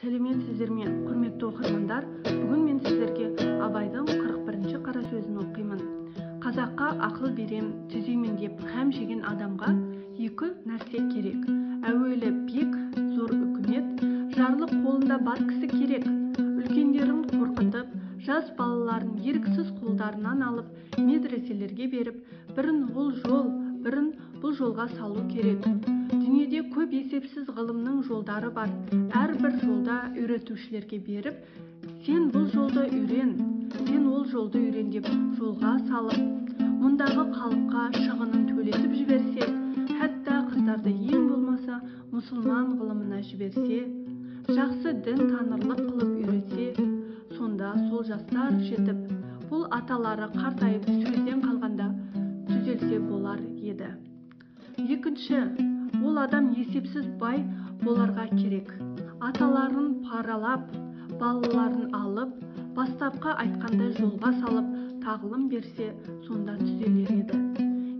Сәлеметсіздер ме, құрметті оқырмандар! Бүгін мен сіздерге Абайдың 41-ші қара сөзін оқимын. Қазаққа ақыл берем, түзеймін деп қам жеген адамға екі нәрсе керек. Әуелі бек зор үкімет, жарлық қолында бар кісі керек. Үлкендерін қорқытып, жас балаларын еріксіз қолдарынан алып, медреселерге беріп, бірін ол жол, бірін бұл жолға салу керек. Дүниеде көп есепсіз ғылымның жолдары бар. Әрбір жолда үйретушілерге беріп, сен бұл жолды үйрен, сен ол жолды үйрен деп жолға салып, мұндағы халыққа шығынын төлетіп жіберсе, хәтта қыздарды ең болмаса мұсылман ғылымына жіберсе, жақсы дін танырлық қылып үйретсе, сонда сол жастар жетіп, бұл аталары қартайып сөзден қалғанда түзелсе болар еді. Екінші, ол адам есепсіз бай боларға керек. Аталарын паралап, балаларын алып, бастапқы айтқандай жолға салып, тағылым берсе, сонда түзелер еді.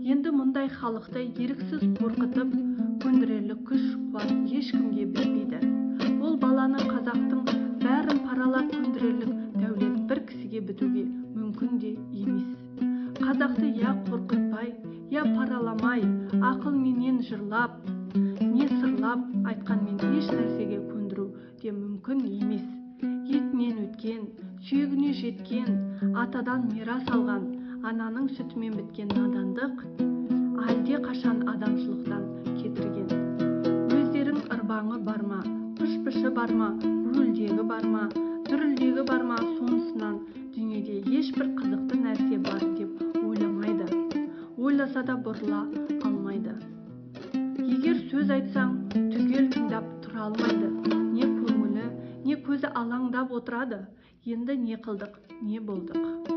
Енді мұндай халықты еріксіз қорқытып, көндірерлік күш қуат ешкімге бітпейді. Ол баланы қазақтың бәрін паралап көндірерлік дәулет бір кісіге бітуге мүмкін де емес. Қазақты я қорқытпай, я параламай, ақылменен жырлап, не сырлап айтқанмен еш нәрсеге көндіру де мүмкін емес. Етінен өткен, сүйегіне жеткен, атадан мирас алған, ананың сүтімен біткен надандық әлде қашан адамшылықтан кетірген. Өздерің ырбаңы бар ма, пыш-пышы бар ма, гүрілдегі бар ма, дүрілдегі бар ма, сонысынан дүниеде ешбір қызықты нәрсе бар деп ойламайды. Ойласа да бұрыла алмайды. Егер сөз айтсаң, түгел тыңдап тұра алмайды. Не көңілі, не көзі алаңдап отырады. Енді не қылдық, не болдық?